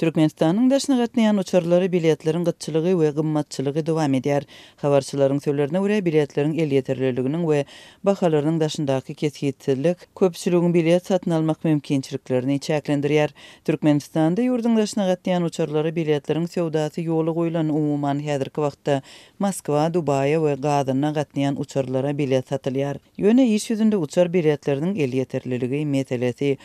Türkmenistanyň daşyna gatnaýan uçarlara biletleriň gytçylygy we gymmatçylygy dowam edýär. Habarçylaryň sözlerine görä, biletleriň elýeterliliginiň we bahalarynyň daşyndaky kesgitsizlik köpçüligiň bilet satyn almak mümkinçiliklerini çäklendirýär. Türkmenistanda ýurduň daşyna gatnaýan uçarlara biletleriň söwdasy ýola goýlan, umuman, häzirki wagtda Moskwa, Dubaýa we Gazana gatnaýan uçarlara bilet satylýar. Ýöne iş ýüzünde uçar biletleriniň elýeterliligi meselesi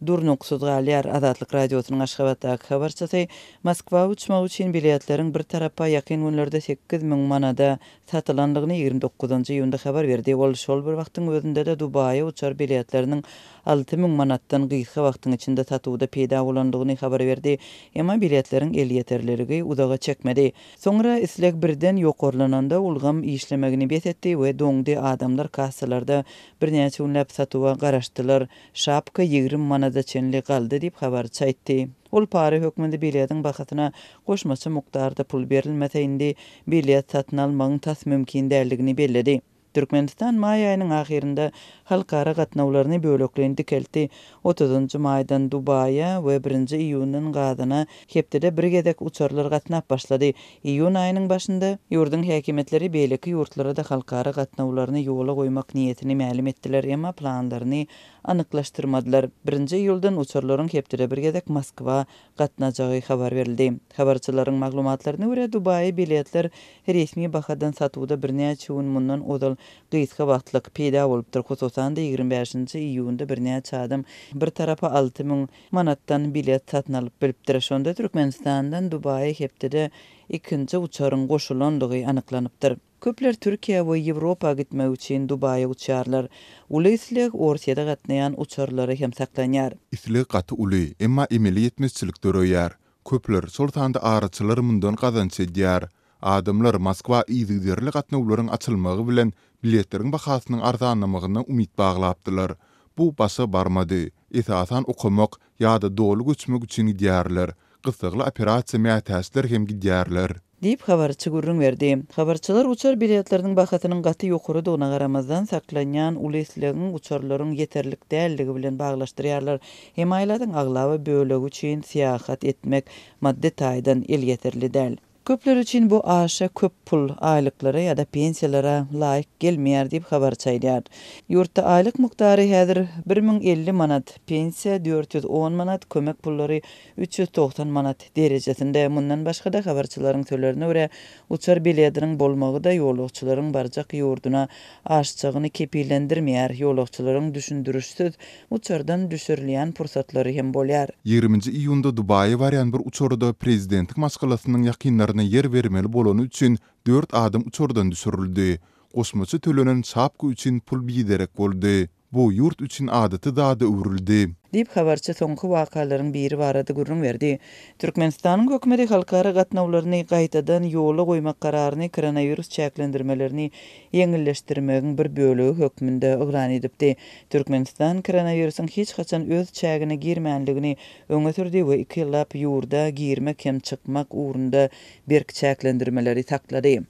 durnuksyz galýar. Azatlyk Radiosynyň Aşgabatdaky habarçysy Moskwa uçmak üçin biletleriň bir tarapa ýakyn günlerde 8000 manada satylandygyny 29 iýunda habar berdi. Ol şol bir wagtyň özünde-de Dubaýa uçar biletleriniň 6000 manatdan gysga wagtyň içinde satuwda peýda bolandygyny habar berdi. Emma biletleriň elýeterliligi uzaga çekmedi. Soňra isleg birden ýokarlananda ulgam işlemegini bes etdi we doňdy, adamlar kassalarda birnäçe günläp satuwa garaşdylar. Şapka 20 manada çenli galdy diýip, habarçy aýtdy. Ol para hökmünde biletiň bahasyna goşmaça mukdarda pul berilmese indi bilet satyn almagyň tas mümkin däldigini belledi. Türkmenistan maý aýynyň ahyrynda halkara gatnawlaryny bölekleýin dikeltdi. Otuzynjy maýdan Dubaýa we birinji iýundan Gazana hepdede bir gezek uçarlar gatnap başlady. Iýun aýynyň başynda ýurduň häkimiýetleri beýleki ýurtlara-da halkara gatnawlaryny ýola goýmak niýetini mälim etdiler, emma planlaryny anyklaşdyrmadylar. Birinji iýuldan uçarlaryň hepdede bir gezek Moskwa gatnajagy habar berildi. Habarçylaryň maglumatlaryna görä, Dubaýa biletler resmi bahadan satuwda birnäçe gün mundan ozal gysga wagtlyk peýda bolupdyr. Hususan-da, 25-nji iýunda birnäçe adam bir tarapa 6000 manatdan bilet satyn alyp bilipdir. Şonda Türkmenistandan Dubaýa hepdede ikinji uçaryň goşulandygy anyklanypdyr. Köpler Türkiýä we Ýewropa gitmek üçin Dubaýa uçýarlar. Uly isleg Orsýede gatnaýan uçarlara hem saklanýar. Isleg gaty uly, emma emeli ýetmezçilik döreýär. Köpler, şol sanda araçylar mundan gazanç edýär. Adamlar Moskwa yzygiderli gatnawlaryň açylmagy bilen biletleriň bahasynyň arzanlamagyna umyt baglapdylar. Bu başa barmady. Esasan okamak ýa-da doly göçmek üçin gidýärler. Gyssagly operasiýa mätäçler hem gidýärler. Diýip, habarçy gürrüň berdi. Habarçylar uçar biletleriniň bahasynyň gaty ýokarydygyna garamazdan, saklanýan uly islegiň uçarlaryň ýeterlik däldigi bilen baglaşdyrýarlar. Hemaýlatyň aglaba bölegi üçin syýahat etmek maddy taýdan elýeterli däl. Köpler üçin bu aşa köp pul, aýlyklara ýa-da pensiýalara laýyk gelmeýär diýip, habarçy aýdýar. Ýurtda aýlyk mukdary häzir 1050 manat, pensiýa 410 manat, kömek pullary 390 manat derejesinde. Mundan başga-da, habarçylaryň sözlerine görä, uçar bilediniň bolmagy-da ýolagçylaryň barjak ýurduna aşjagyny kepillendirmeýär, ýolagçylaryň düşündirişsiz uçardan düşürilýän pursatlary hem bolýar. Ýigriminji iýunda Dubaýa barýan bir uçarda prezidentiň maşgalasynyň ýakynlaryna ýer bermeli bolany üçin dört adam uçardan düşürildi. Goşmaça tölenen şapka üçin pul biderek boldy. Bu ýurt üçin adaty zada öwrüldi. Diýip, habarçy soňky wakalaryň biri barada gürrüň berdi. Türkmenistanyň hökümeti halkara gatnawlaryny gaýtadan ýola goýmak kararyny koronawirus çäklendirmelerini ýeňilleşdirmegiň bir bölegi hökmünde yglan edipdi. Türkmenistan koronawirusyň hiç haçan öz çägine girmänligini öňe sürdi we iki ýyllap ýurda girmek hem çykmak ugrunda berk çäklendirmeleri saklady.